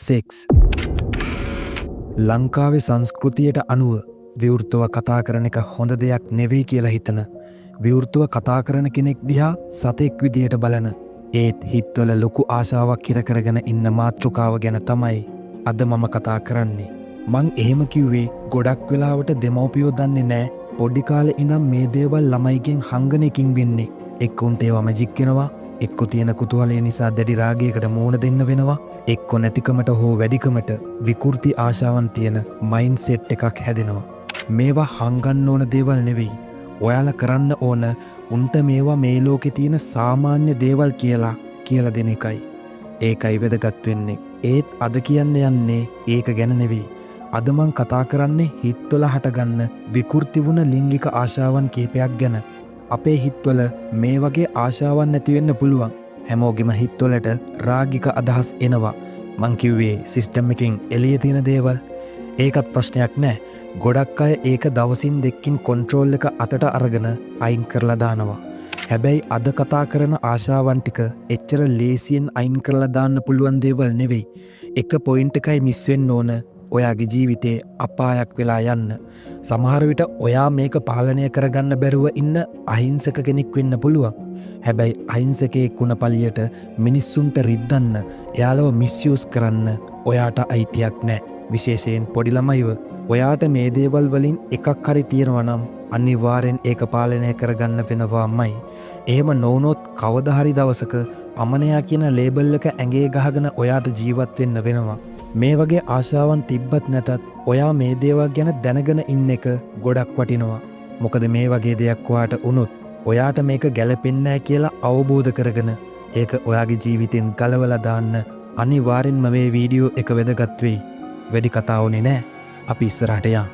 Sex. ලංකාවේ සංස්කෘතියට අනුව විවෘතව කතා කරන එක හොඳ දෙයක් නෙවෙයි කියලා හිතන, විවෘතව කතා කරන කෙනෙක් දිහා සතෙක් විදියට බලන, ඒත් හිත්වල ලොකු ආශාවක් හිර කරගෙන ඉන්න මාතෘකාව ගැන තමයි අද මම කතා කරන්නේ. මං එහෙම කිව්වේ ගොඩක් වෙලාවට දෙමව්පියෝ දන්නේ නෑ පොඩි කාලේ ඉඳන් මේ දේවල් ළමයිගෙන් හංගන එකකින් වෙන්නේ. එක්ක උන්ට ඒවා මැජික් වෙනවා, එක්ක තියෙන කුතුහලය නිසා දැඩි රාගයකට මුහුණ දෙන්න වෙනවා, එක්ක නැතිකමට හෝ වැඩිකමට විකෘති ආශාවන් තියෙන මයින්ඩ් සෙට් එකක් හැදෙනවා. මේවා හංගන්න ඕන දේවල් නෙවෙයි. ඔයාලා කරන්න ඕන උන්ට මේවා මේ ලෝකේ තියෙන සාමාන්‍ය දේවල් කියලා කියලා දෙන එකයි. ඒකයි වැදගත් වෙන්නේ. ඒත් අද කියන්න යන්නේ ඒක ගැන නෙවෙයි. අද මං කතා කරන්නේ හිත්වල හටගන්න විකෘති වුණ ලිංගික ආශාවන් කීපයක් ගැන. අපේ හිත්වල මේ වගේ ආශාවන් නැති වෙන්න පුළුවන්. හැමෝගෙම හිත්වලට රාගික අදහස් එනවා. මං කිව්වේ සිස්ටම් එකෙන් එළිය තියෙන දේවල්. ඒකත් ප්‍රශ්නයක් නෑ. ගොඩක් අය ඒක දවසින් දෙකකින් කොන්ට්‍රෝල් එක අතට අරගෙන අයින් කරලා දානවා. හැබැයි අද කතා කරන ආශාවන් ටික එච්චර ලේසියෙන් අයින් කරලා දාන්න පුළුවන් දේවල් නෙවෙයි. එක පොයින්ට් එකයි මිස් වෙන්න ඕන ඔයාගේ ජීවිතේ අපායක් වෙලා යන්න. සමහර විට ඔයා මේක පාලනය කරගන්න බැරුව ඉන්න අහිංසක කෙනෙක් වෙන්න පුළුවන්. හැබැයි අහිංසකයෙක් වුණ පළියට මිනිස්සුන්ට රිද්දන්න, එයාලව මිස්යූස් කරන්න ඔයාට අයිතියක් නෑ. විශේෂයෙන් පොඩි ළමයිව. ඔයාට මේ දේවල් වලින් එකක් හරි තියෙනවා නම් අනිවාර්යෙන් ඒක පාලනය කරගන්න වෙනවාමයි. එහෙම නොවුනොත් කවදා හරි දවසක අමනයා කියන ලේබල් එක ඇඟේ ගහගෙන ඔයාට ජීවත් වෙන්න වෙනවා. මේ වගේ ආශාවන් තිබ්බත් නැතත් ඔයා මේ දේවල් ගැන දැනගෙන ඉන්න එක ගොඩක් වටිනවා. මොකද මේ වගේ දෙයක් ඔයාට වුණොත් ඔයාට මේක ගැලපෙන්නේ නැහැ කියලා අවබෝධ කරගෙන ඒක ඔයාගේ ජීවිතෙන් ගලවලා දාන්න අනිවාර්යෙන්ම මේ වීඩියෝ එක වැදගත් වෙයි. වැඩි කතා ඕනේ නෑ. අපි ඉස්සරහට යමු.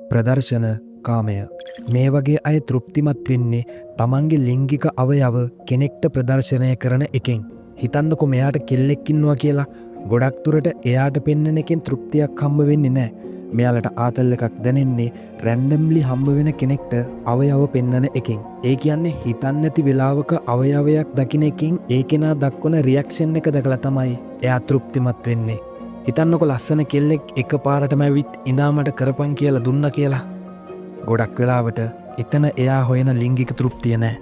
ප්‍රදර්ශන කාමය. මේ වගේ අය තෘප්තිමත් වෙන්නේ තමන්ගේ ලිංගික අවයව කෙනෙක්ට ප්‍රදර්ශනය කරන එකෙන්. හිතන්නකෝ මෙයාට කෙල්ලෙක් ඉන්නවා කියලා. ගොඩක් දුරට එයාට පෙන්නන එකෙන් තෘප්තියක් හම්බ වෙන්නේ නෑ. මෙයාලට ආතල් එකක් දැනෙන්නේ රැන්ඩම්ලි හම්බ වෙන කෙනෙක්ට අවයව පෙන්නන එකෙන්. ඒ කියන්නේ හිතන්නේ නැති වෙලාවක අවයවයක් දකින එකෙන් ඒ කෙනා දක්වන රියැක්ෂන් එක දැකලා තමයි එයා තෘප්තිමත් වෙන්නේ. හිතන්නකෝ ලස්සන කෙල්ලෙක් එකපාරටම ඇවිත් ඉඳා මට කරපන් කියලා දුන්නා කියලා. ගොඩක් වෙලාවට එතන එයා හොයන ලිංගික තෘප්තිය නෑ.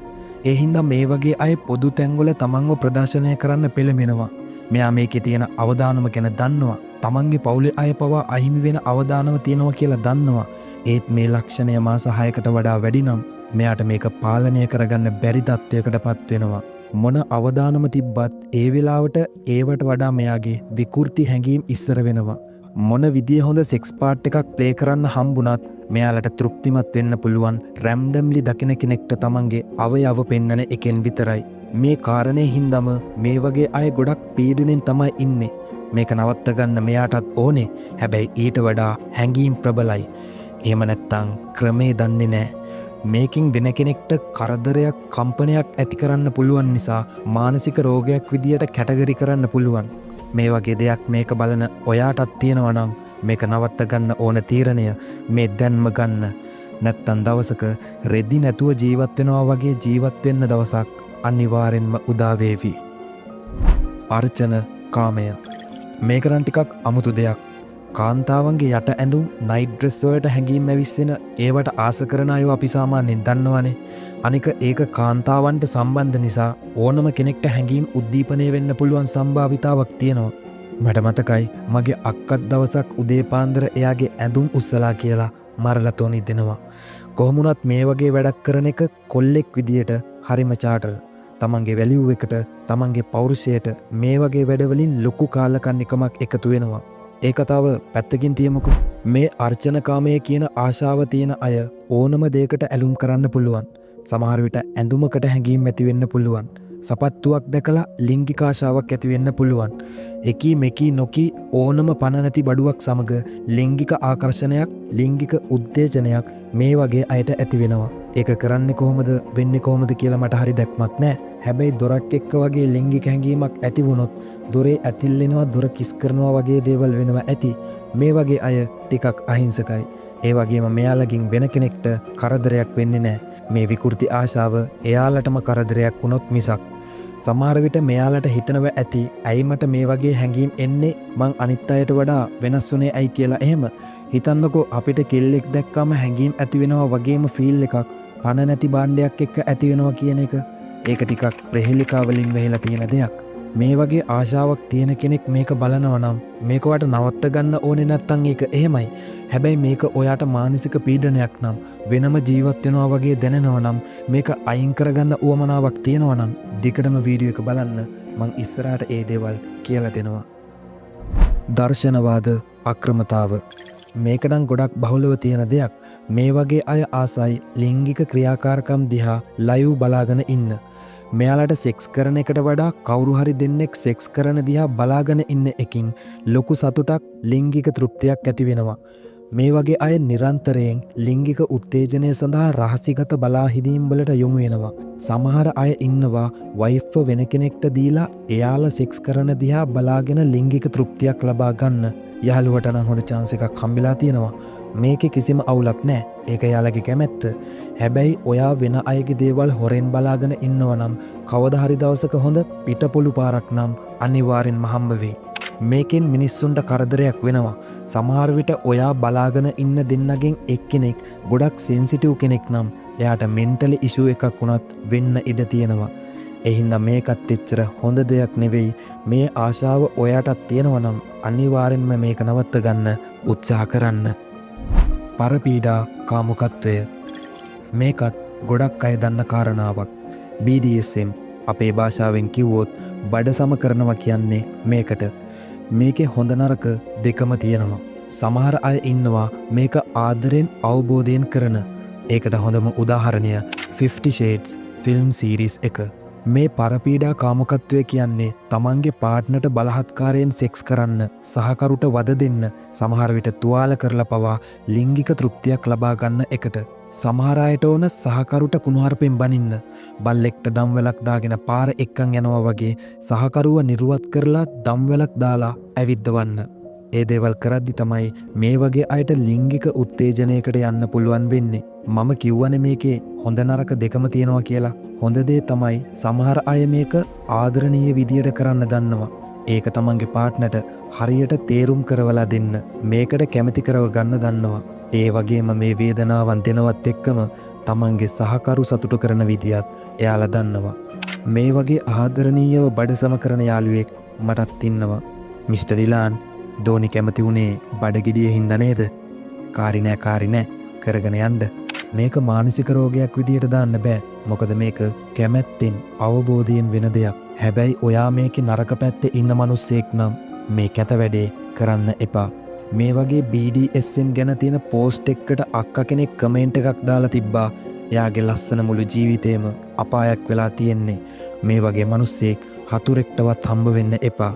ඒ හින්දා මේ වගේ අය පොදු තැන්වල තමන්ව ප්‍රදර්ශනය කරන්න පෙළඹෙනවා. මෙයා මේකේ තියෙන අවදානම ගැන දන්නවා. තමන්ගේ පවුලේ අය පවා අහිමි වෙන අවදානම තියෙනවා කියලා දන්නවා. ඒත් මේ ලක්ෂණය මාස 6කට වඩා වැඩි නම් මෙයාට මේක පාලනය කරගන්න බැරි තත්ත්වයකට පත් වෙනවා. මොන අවදානම තිබ්බත් ඒ වෙලාවට ඒවට වඩා මෙයාගේ විකෘති හැඟීම් ඉස්සර වෙනවා. මොන විදිය හොඳ සෙක්ස් පාර්ට් එකක් ප්ලේ කරන්න හම්බුණත් මෙයාලට තෘප්තිමත් වෙන්න පුළුවන් රැන්ඩම්ලි දකින කෙනෙක්ට තමන්ගේ අවයව පෙන්නන එකෙන් විතරයි. මේ කාරණේ හින්දාම මේ වගේ අය ගොඩක් පීඩනෙන් තමයි ඉන්නේ. මේක නවත්ත ගන්න මෙයාටත් ඕනේ. හැබැයි ඊට වඩා හැඟීම් ප්‍රබලයි. එහෙම නැත්තම් ක්‍රමේ දන්නේ නෑ. මේකෙන් වෙන කෙනෙක්ට කරදරයක් කම්පනයක් ඇති කරන්න පුළුවන් නිසා මානසික රෝගයක් විදියට කැටගරි කරන්න පුළුවන්. මේ වගේ දෙයක් මේක බලන ඔයාටත් තියෙනවා නම් මේක නවත්ත ගන්න ඕන තීරණය මේ දැන්ම ගන්න. නැත්තම් දවසක රෙදි නැතුව ජීවත් වෙනවා වගේ ජීවත් වෙන්න දවසක් අනිවාර්යෙන්ම උදා වේවි. අර්චන කාමය. මේක නම් ටිකක් අමුතු දෙයක්. කාන්තාවන්ගේ යට ඇඳුම් නයිට් ඩ්‍රෙස් වලට හැඟීම් ඇවිස්සෙන ඒවට ආස කරන අයව අපි සාමාන්‍යයෙන් දන්නවනේ. අනික ඒක කාන්තාවන්ට සම්බන්ධ නිසා ඕනම කෙනෙක්ට හැඟීම් උද්දීපනය වෙන්න පුළුවන් සම්භාවිතාවක් තියෙනවා. මට මතකයි මගේ අක්කත් දවසක් උදේ පාන්දර එයාගේ ඇඳුම් උස්සලා කියලා මරලා තොණි දෙනවා. කොහොම වුණත් මේ වගේ වැඩක් කරන එක කොල්ලෙක් විදියට හරිම චාටර්. තමන්ගේ වැලියු එකට තමන්ගේ පෞරුෂයට මේ වගේ වැඩවලින් ලොකු කාලකන්නිකමක් එකතු වෙනවා. ඒ කතාව පැත්තකින් තියමුකෝ. මේ අර්චනකාමය කියන ආශාව තියෙන අය ඕනම දෙයකට ඇලුම් කරන්න පුළුවන්. සමහර විට ඇඳුමකට හැඟීම් ඇති වෙන්න පුළුවන්. සපත්තුවක් දැකලා ලිංගික ආශාවක් ඇති වෙන්න පුළුවන්. එකී මෙකී නොකී ඕනම පණ නැති බඩුවක් සමග ලිංගික ආකර්ෂණයක්, ලිංගික උත්තේජනයක් මේ වගේ අයට ඇති වෙනවා. ඒක කරන්නේ කොහොමද වෙන්නේ කොහොමද කියලා මට හරි දැක්මක් නෑ. හැබැයි දොරක් එක්ක වගේ ලිංගික හැඟීමක් ඇති වුණොත් දොරේ ඇතිල්ලෙනවා, දොර කිස් කරනවා වගේ දේවල් වෙනවා ඇති. මේ වගේ අය ටිකක් අහිංසකයි. ඒ වගේම මෙයාලගෙන් වෙන කෙනෙක්ට කරදරයක් වෙන්නේ නෑ. මේ විකෘති ආශාව එයාලටම කරදරයක් වුණොත් මිසක්. සමහර විට මෙයාලට හිතනව ඇති, ඇයි මට මේ වගේ හැඟීම් එන්නේ, මං අනිත් අයට වඩා වෙනස් වුණේ ඇයි කියලා. එහෙම හිතන්නකෝ, අපිට කෙල්ලෙක් දැක්කම හැඟීම් ඇති වෙනවා වගේම ෆීල් එකක් පණ නැති භාණ්ඩයක් එක්ක ඇති වෙනවා කියන එක. ඒක ටිකක් ප්‍රහෙලිකා වලින් වෙහිලා තියෙන දෙයක්. මේ වගේ ආශාවක් තියෙන කෙනෙක් මේක බලනවා නම්, මේක ඔයාට නවත්ත ගන්න ඕනේ නැත්තම් ඒක එහෙමයි. හැබැයි මේක ඔයාට මානසික පීඩනයක් නම්, වෙනම ජීවත් වෙනවා වගේ දැනෙනවා නම්, මේක අයින් කරගන්න උවමනාවක් තියෙනවා නම් දිගටම වීඩියෝ එක බලන්න. මං ඉස්සරහට ඒ දේවල් කියලා දෙනවා. දර්ශනවාද අක්‍රමතාව. මේක නම් ගොඩක් බහුලව තියෙන දෙයක්. මේ වගේ අය ආසයි ලිංගික ක්‍රියාකාරකම් දිහා ලයිව් බලාගෙන ඉන්න. මෙයාලට සෙක්ස් කරන එකට වඩා කවුරු හරි දෙන්නෙක් සෙක්ස් කරන දිහා බලාගෙන ඉන්න එකින් ලොකු සතුටක්, ලිංගික තෘප්තියක් ඇති වෙනවා. මේ වගේ අය නිරන්තරයෙන් ලිංගික උත්තේජනය සඳහා රහසිගත බලා හිඳීම් වලට යොමු වෙනවා. සමහර අය ඉන්නවා වයිෆ්ව වෙන කෙනෙක්ට දීලා එයාලා සෙක්ස් කරන දිහා බලාගෙන ලිංගික තෘප්තියක් ලබා ගන්න. යහළුවට නම් හොඳ චාන්ස් එකක් හම්බෙලා තියෙනවා. මේකේ කිසිම අවුලක් නෑ. ඒක එයාලගේ කැමැත්ත. හැබැයි ඔයා වෙන අයගේ දේවල් හොරෙන් බලාගෙන ඉන්නවා නම් කවදා හරි දවසක හොඳ පිටපොළු පාරක් නම් අනිවාර්යෙන්ම හම්බ වෙයි. මේකෙන් මිනිස්සුන්ට කරදරයක් වෙනවා. සමහර විට ඔයා බලාගෙන ඉන්න දෙන්නගෙන් එක්කෙනෙක් ගොඩක් සෙන්සිටිව් කෙනෙක් නම් එයාට මෙන්ටලි ඉෂුව එකක් වුණත් වෙන්න ඉඩ තියෙනවා. ඒ හින්දා මේකත් එච්චර හොඳ දෙයක් නෙවෙයි. මේ ආශාව ඔයාටත් තියෙනවා නම් අනිවාර්යෙන්ම මේක නවත්ත ගන්න උත්සාහ කරන්න. පරපීඩා කාමුකත්වය. මේකත් ගොඩක් අය දන්න කාරණාවක්. BDSM, අපේ භාෂාවෙන් කිව්වොත් බඩ සම කරනවා කියන්නේ මේකට. මේකේ හොඳ නරක දෙකම තියෙනවා. සමහර අය ඉන්නවා මේක ආදරෙන් අවබෝධයෙන් කරන. ඒකට හොඳම උදාහරණය 50 Shades film series එක. මේ පරපීඩා කාමුකත්වය කියන්නේ තමන්ගේ පාර්ට්නර්ට බලහත්කාරයෙන් සෙක්ස් කරන්න, සහකරුට වද දෙන්න, සමහර විට තුවාල කරලා පවා ලිංගික තෘප්තියක් ලබා ගන්න එකට. සමහර අයට ඕන සහකරුට කුණුහරුපෙන් බනින්න. බල්ලෙක්ට දම්වැලක් දාගෙන පාර එක්කන් යනවා වගේ සහකරුව නිරුවත් කරලා දම්වැලක් දාලා ඇවිද්දවන්න. ඒ දේවල් කරද්දි තමයි මේ වගේ අයට ලිංගික උත්තේජනයකට යන්න පුළුවන් වෙන්නේ. මම කිව්වනේ මේකේ හොඳ නරක දෙකම තියෙනවා කියලා. හොඳ දේ තමයි සමහර අය මේක ආදරණීය විදියට කරන්න දන්නවා. ඒක තමන්ගේ පාර්ට්නර්ට හරියට තේරුම් කරවලා දෙන්න. මේකට කැමති කරව ගන්න දන්නවා. ඒ වගේම මේ වේදනාවන් දෙනවත් එක්කම තමන්ගේ සහකරු සතුටු කරන විදියත් එයාලා දන්නවා. මේ වගේ ආදරණීයව බඩසම කරන යාළුවෙක් මටත් ඉන්නවා. මිස්ටර් ඩිලාන්, ධෝනි කැමති වුණේ බඩගිඩිය හින්දා නේද? කාරි නෑ, කාරි නෑ, කරගෙන යන්න. මේක මානසික රෝගයක් විදියට දාන්න බෑ. මොකද මේක කැමැත්තෙන් අවබෝධයෙන් වෙන දෙයක්. හැබැයි ඔයා මේකේ නරක පැත්තේ ඉන්න මිනිස්සෙක් නම් මේ කැත වැඩේ කරන්න එපා. මේ වගේ BDSM ගැන තියෙන පෝස්ට් එකකට අක්කා කෙනෙක් කමෙන්ට් එකක් දාලා තිබ්බා. එයාගේ ලස්සන මුළු ජීවිතේම අපායක් වෙලා තියෙන්නේ. මේ වගේ මිනිස්සෙක් හතුරෙක්ටවත් හම්බ වෙන්න එපා.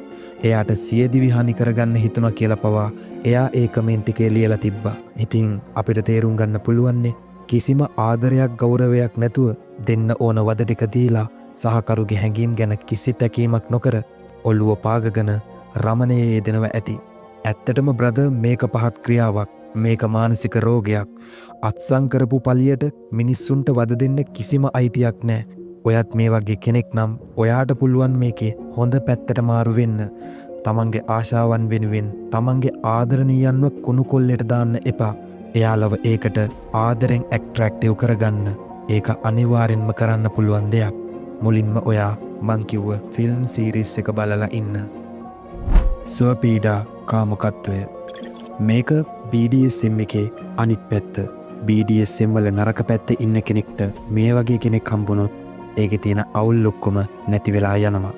එයාට සියදිවි හානි කරගන්න හිතුණා කියලා පවා එයා ඒ කමෙන්ට් එකේ ලියලා තිබ්බා. ඉතින් අපිට තේරුම් ගන්න පුළුවන්නේ කිසිම ආදරයක් ගෞරවයක් නැතුව දෙන්න ඕන වද ටික දීලා සහකරුගේ හැඟීම් ගැන කිසි තැකීමක් නොකර ඔළුව පාගගෙන රමණයේ යෙදෙනව ඇති. ඇත්තටම බ්‍රදර්, මේක පහත් ක්‍රියාවක්. මේක මානසික රෝගයක්. අත්සන් කරපු පළියට මිනිස්සුන්ට වද දෙන්න කිසිම අයිතියක් නෑ. ඔයත් මේ වගේ කෙනෙක් නම් ඔයාට පුළුවන් මේකේ හොඳ පැත්තට මාරු වෙන්න. තමන්ගේ ආශාවන් වෙනුවෙන් තමන්ගේ ආදරණීයන්ව කුණු කොල්ලෙට දාන්න එපා. එයාලව ඒකට ආදරෙන් ඇට්‍රැක්ටිව් කරගන්න. ඒක අනිවාර්යෙන්ම කරන්න පුළුවන් දෙයක්. මුලින්ම ඔයා මං කිව්ව ෆිල්ම් සීරීස් එක බලලා ඉන්න. ස්වපීඩා කාමුකත්වය. මේක BDSM එකේ අනිත් පැත්ත. BDSM වල නරක පැත්තේ ඉන්න කෙනෙක්ට මේ වගේ කෙනෙක් හම්බුනොත් ඒකේ තියෙන අවුල් ඔක්කොම නැති වෙලා යනවා.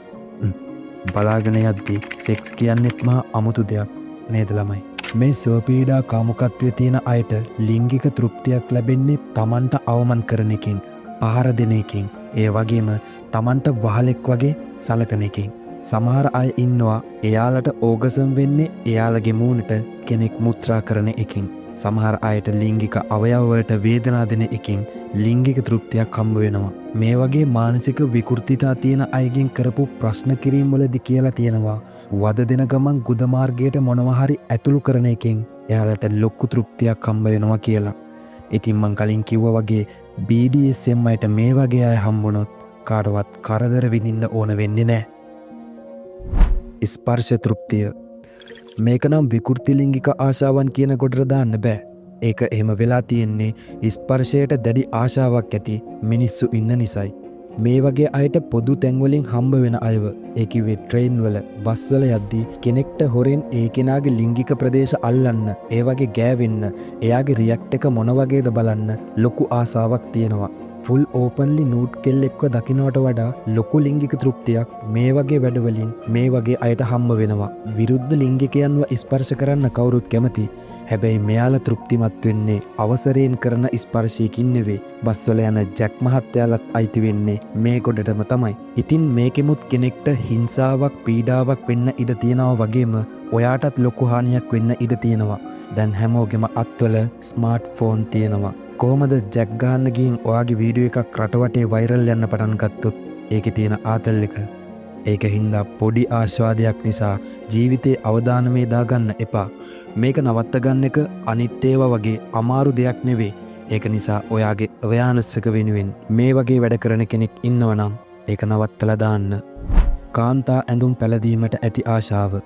බලාගෙන යද්දි සෙක්ස් කියන්නෙත් මහා අමුතු දෙයක් නේද ළමයි? මේ ස්වපීඩා කාමුකත්වයේ තියෙන අයට ලිංගික තෘප්තියක් ලැබෙන්නේ තමන්ට අවමන් කරන එකෙන්, පහර දෙන එකෙන්, ඒ වගේම තමන්ට වහලෙක් වගේ සලකන එකෙන්. සමහර අය ඉන්නවා එයාලට ඕගසම් වෙන්නේ එයාලගේ මූණට කෙනෙක් මුත්‍රා කරන එකෙන්. සමහර අයට ලිංගික අවයව වලට වේදනා දෙන එකෙන් ලිංගික තෘප්තියක් හම්බ වෙනවා. මේ වගේ මානසික විකෘතිතා තියෙන අයගෙන් කරපු ප්‍රශ්න කිරීම් වලදී කියලා තියෙනවා, වද දෙන ගමන් ගුද මාර්ගයට මොනවා හරි ඇතුළු කරන එකෙන් එයාලට ලොකු තෘප්තියක් හම්බ වෙනවා කියලා. ඉතින් මං කලින් කිව්වා වගේ BDSM අයට මේ වගේ අය හම්බුනොත් කාටවත් කරදර විඳින්න ඕන වෙන්නේ නෑ. ස්පර්ශ තෘප්තිය. මේක නම් විකෘති ලිංගික ආශාවන් කියන කොටට දාන්න බෑ. ඒක එහෙම වෙලා තියෙන්නේ ස්පර්ශයට දැඩි ආශාවක් ඇති මිනිස්සු ඉන්න නිසයි. මේ වගේ අයට පොදු තැන්වලින් හම්බ වෙන අයව, ඒ කිව්වේ ට්‍රේන් වල, බස් වල යද්දී කෙනෙක්ට හොරෙන් ඒ කෙනාගේ ලිංගික ප්‍රදේශ අල්ලන්න, ඒ වගේ ගෑවෙන්න, එයාගේ රියැක්ට් එක මොන වගේද බලන්න ලොකු ආසාවක් තියෙනවා. ෆුල් ඕපන්ලි නූඩ් කෙල්ලෙක්ව දකින්නවට වඩා ලොකු ලිංගික තෘප්තියක් මේ වගේ වැඩවලින් මේ වගේ අයට හම්බ වෙනවා. විරුද්ධ ලිංගිකයන්ව ස්පර්ශ කරන්න කවුරුත් කැමති. හැබැයි මෙයාලා තෘප්තිමත් වෙන්නේ අවසරයෙන් කරන ස්පර්ශයකින් නෙවෙයි. බස්වල යන ජැක් මහත්තයාලත් අයිති වෙන්නේ මේ ගොඩටම තමයි. ඉතින් මේකෙමුත් කෙනෙක්ට හිංසාවක් පීඩාවක් වෙන්න ඉඩ තියෙනවා වගේම ඔයාටත් ලොකු හානියක් වෙන්න ඉඩ තියෙනවා. දැන් හැමෝගෙම අත්වල ස්මාර්ට් ෆෝන් තියෙනවා. කොහොමද ජැක් ගහන්න ගිහින් ඔයාගේ වීඩියෝ එකක් රට වටේ වෛරල් යන්න පටන් ගත්තොත් ඒකේ තියෙන ආතල් එක? ඒක හින්දා පොඩි ආස්වාදයක් නිසා ජීවිතේ අවදානමේ දාගන්න එපා. මේක නවත්ත ගන්න එක අනිත් ඒවා වගේ අමාරු දෙයක් නෙවෙයි. ඒක නිසා ඔයාගේ අවෙයානස් එක වෙනුවෙන් මේ වගේ වැඩ කරන කෙනෙක් ඉන්නව නම් ඒක නවත්තලා දාන්න. කාන්තා ඇඳුම් පැළඳීමට ඇති ආශාව.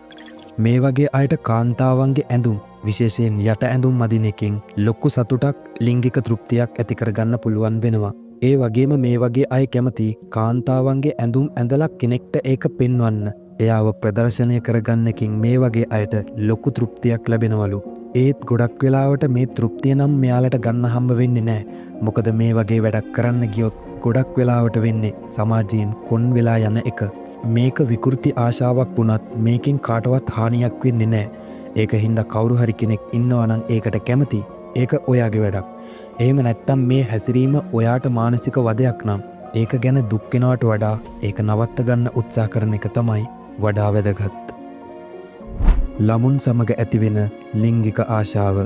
මේ වගේ අයට කාන්තාවන්ගේ ඇඳුම්, විශේෂයෙන් යට ඇඳුම් අදින එකෙන් ලොකු සතුටක්, ලිංගික තෘප්තියක් ඇති කරගන්න පුළුවන් වෙනවා. ඒ වගේම මේ වගේ අය කැමති කාන්තාවන්ගේ ඇඳුම් ඇඳලා කෙනෙක්ට ඒක පෙන්වන්න. එයාව ප්‍රදර්ශනය කරගන්න එකෙන් මේ වගේ අයට ලොකු තෘප්තියක් ලැබෙනවලු. ඒත් ගොඩක් වෙලාවට මේ තෘප්තිය නම් මෙයාලට ගන්න හම්බ වෙන්නේ නෑ. මොකද මේ වගේ වැඩක් කරන්න ගියොත් ගොඩක් වෙලාවට වෙන්නේ සමාජයෙන් කොන් වෙලා යන එක. මේක විකෘති ආශාවක් වුණත් මේකෙන් කාටවත් හානියක් වෙන්නේ නෑ. ඒක හින්දා කවුරු හරි කෙනෙක් ඉන්නවා නම් ඒකට කැමති, ඒක ඔයාගේ වැඩක්. එහෙම නැත්තම් මේ හැසිරීම ඔයාට මානසික වදයක් නම් ඒක ගැන දුක් වෙනවට වඩා ඒක නවත්ත ගන්න උත්සාහ කරන එක තමයි වඩා වැදගත්. ළමුන් සමග ඇතිවෙන ලිංගික ආශාව.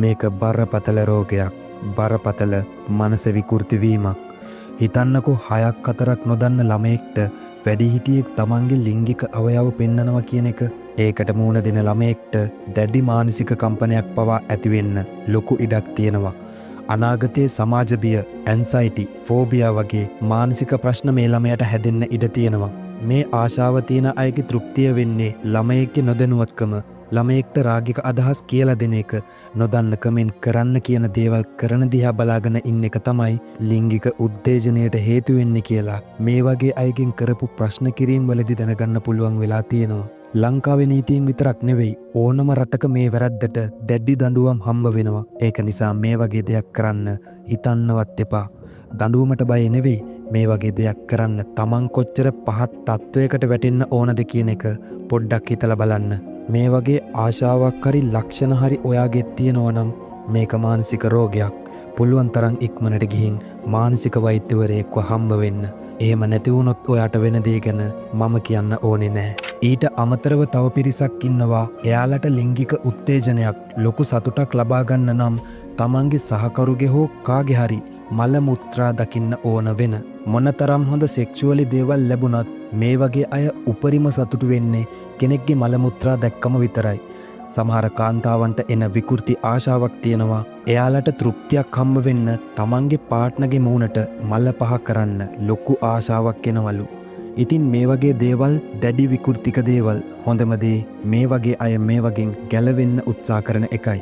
මේක බරපතල රෝගයක්. බරපතල මනස විකෘති වීමක්. හිතන්නකෝ හයක් හතරක් නොදන්න ළමයෙක්ට වැඩිහිටියෙක් තමන්ගේ ලිංගික අවයව පෙන්නනවා කියන එක. ඒකට මුහුණ දෙන ළමයෙක්ට දැඩි මානසික කම්පනයක් පවා ඇතිවෙන්න ලොකු ඉඩක් තියෙනවා. අනාගතයේ සමාජ බිය, ඇන්සයිටි, ෆෝබියා වගේ මානසික ප්‍රශ්න මේ ළමයාට හැදෙන්න ඉඩ තියෙනවා. මේ ආශාව තියෙන අයගේ තෘප්තිය වෙන්නේ ළමයෙක්ගේ නොදැනුවත්කම, ළමයෙක්ට රාගික අදහස් කියලා දෙන එක, නොදන්නකමෙන් කරන්න කියන දේවල් කරන දිහා බලාගෙන ඉන්න එක තමයි ලිංගික උත්තේජනයට හේතු වෙන්නේ කියලා මේ වගේ අයගෙන් කරපු ප්‍රශ්න කිරීම් වලදී දැනගන්න පුළුවන් වෙලා තියෙනවා. ලංකාවේ නීතියෙන් විතරක් නෙවෙයි, ඕනම රටක මේ වැරද්දට දැඩි දඬුවම් හම්බ වෙනවා. ඒක නිසා මේ වගේ දෙයක් කරන්න හිතන්නවත් එපා. දඬුවමට බය නෙවෙයි, මේ වගේ දෙයක් කරන්න තමන් කොච්චර පහත් තත්ත්වයකට වැටෙන්න ඕනද කියන එක පොඩ්ඩක් හිතලා බලන්න. මේ වගේ ආශාවක් හරි ලක්ෂණ හරි ඔයාගේ තියෙනවා නම් මේක මානසික රෝගයක්. පුළුවන් තරම් ඉක්මනට ගිහින් මානසික වෛද්‍යවරයෙක්ව හම්බ වෙන්න. එහෙම නැති වුණොත් ඔයාට වෙන දේ ගැන මම කියන්න ඕනේ නෑ. ඊට අමතරව තව පිරිසක් ඉන්නවා, එයාලට ලිංගික උත්තේජනයක්, ලොකු සතුටක් ලබා ගන්න නම් තමන්ගේ සහකරුගේ හෝ කාගේ හරි මල මුත්‍රා දකින්න ඕන වෙන. මොනතරම් හොඳ සෙක්ෂුවලි දේවල් ලැබුණත් මේ වගේ අය උපරිම සතුටු වෙන්නේ කෙනෙක්ගේ මල මුත්‍රා දැක්කම විතරයි. සමහර කාන්තාවන්ට එන විකෘති ආශාවක් තියෙනවා. එයාලට තෘප්තියක් හම්බ වෙන්න තමන්ගේ පාර්ට්නර්ගේ මූණට මල පහ කරන්න ලොකු ආශාවක් එනවලු. ඉතින් මේ වගේ දේවල් දැඩි විකෘතික දේවල්. හොඳම දේ මේ වගේ අය මේ වගෙන් ගැලවෙන්න උත්සාහ කරන එකයි.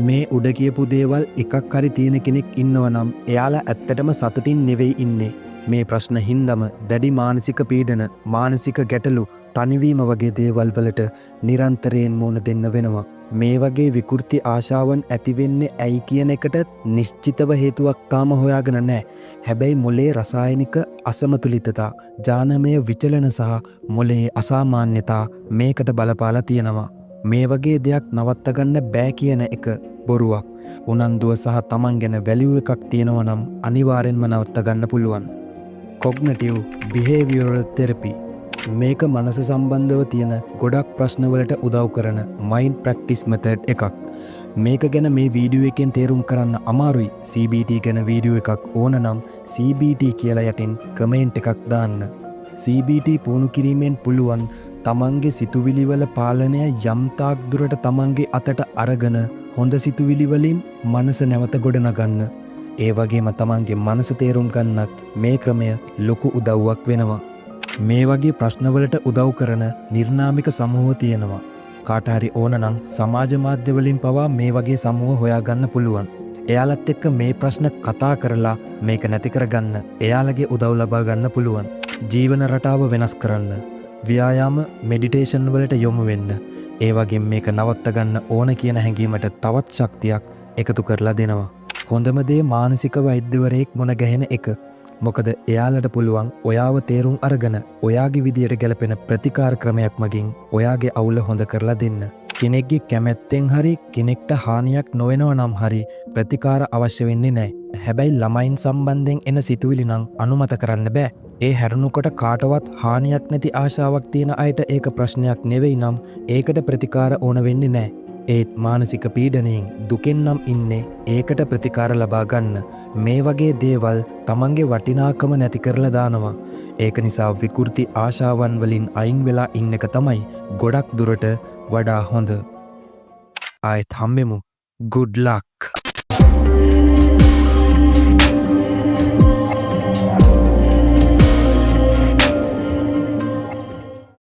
මේ උඩ කියපු දේවල් එකක් හරි තියෙන කෙනෙක් ඉන්නව නම් එයාලා ඇත්තටම සතුටින් නෙවෙයි ඉන්නේ. මේ ප්‍රශ්න හින්දම දැඩි මානසික පීඩන, මානසික ගැටලු, තනිවීම වගේ දේවල් වලට නිරන්තරයෙන් මුහුණ දෙන්න වෙනවා. මේ වගේ විකෘති ආශාවන් ඇති වෙන්නේ ඇයි කියන එකට නිශ්චිතව හේතුවක් තාම හොයාගෙන නැහැ. හැබැයි මොලේ රසායනික අසමතුලිතතා, ජානමය විචලන සහ මොලේ අසාමාන්‍යතා මේකට බලපාලා තියෙනවා. මේ වගේ දෙයක් නවත්ත ගන්න බෑ කියන එක බොරුවක්. උනන්දුව සහ තමන් ගැන වැලියු එකක් තියෙනවා නම් අනිවාර්යෙන්ම නවත්ත ගන්න පුළුවන්. කොග්නිටිව් බිහේවියරල් තෙරපි. මේක මනස සම්බන්ධව තියෙන ගොඩක් ප්‍රශ්නවලට උදව් කරන මයින්ඩ් ප්‍රැක්ටිස් මෙතඩ් එකක්. මේක ගැන මේ වීඩියෝ එකෙන් තේරුම් කරන්න අමාරුයි. CBT ගැන වීඩියෝ එකක් ඕන නම් CBT කියලා යටින් කමෙන්ට් එකක් දාන්න. CBT පුහුණු කිරීමෙන් පුළුවන් තමන්ගේ සිතුවිලි වල පාලනය යම් තාක් දුරට තමන්ගේ අතට අරගෙන හොඳ සිතුවිලි වලින් මනස නැවත ගොඩනගන්න. ඒ වගේම තමන්ගේ මනස තේරුම් ගන්නත් මේ ක්‍රමය ලොකු උදව්වක් වෙනවා. මේ වගේ ප්‍රශ්නවලට උදව් කරන නිර්නාමික සමූහ තියෙනවා. කාට හරි ඕන නම් සමාජ මාධ්‍ය වලින් පවා මේ වගේ සමූහ හොයාගන්න පුළුවන්. එයාලත් එක්ක මේ ප්‍රශ්න කතා කරලා මේක නැති කරගන්න එයාලගේ උදව් ලබා ගන්න පුළුවන්. ජීවන රටාව වෙනස් කරන්න. ව්‍යායාම, මෙඩිටේෂන් වලට යොමු වෙන්න. ඒ වගේම මේක නවත්ත ගන්න ඕන කියන හැඟීමට තවත් ශක්තියක් එකතු කරලා දෙනවා. හොඳම දේ මානසික වෛද්‍යවරයෙක් මුණ ගැහෙන එක. මොකද එයාලට පුළුවන් ඔයාව තේරුම් අරගෙන ඔයාගේ විදියට ගැලපෙන ප්‍රතිකාර ක්‍රමයක් මගින් ඔයාගේ අවුල හොඳ කරලා දෙන්න. කෙනෙක්ගේ කැමැත්තෙන් හරි කෙනෙක්ට හානියක් නොවෙනව නම් හරි ප්‍රතිකාර අවශ්‍ය වෙන්නේ නැහැ. හැබැයි ළමයින් සම්බන්ධයෙන් එන සිතුවිලි නම් අනුමත කරන්න බෑ. ඒ හැරුණුකොට කාටවත් හානියක් නැති ආශාවක් තියෙන අයට ඒක ප්‍රශ්නයක් නෙවෙයි නම් ඒකට ප්‍රතිකාර ඕන වෙන්නේ නැහැ. ඒත් මානසික පීඩනයෙන් දුකෙන් නම් ඉන්නේ ඒකට ප්‍රතිකාර ලබා ගන්න. මේ වගේ දේවල් තමන්ගේ වටිනාකම නැති කරලා දානවා. ඒක නිසා විකෘති ආශාවන් වලින් අයින් වෙලා ඉන්න එක තමයි ගොඩක් දුරට වඩා හොඳ. ආයෙත් හම්බෙමු. Good luck.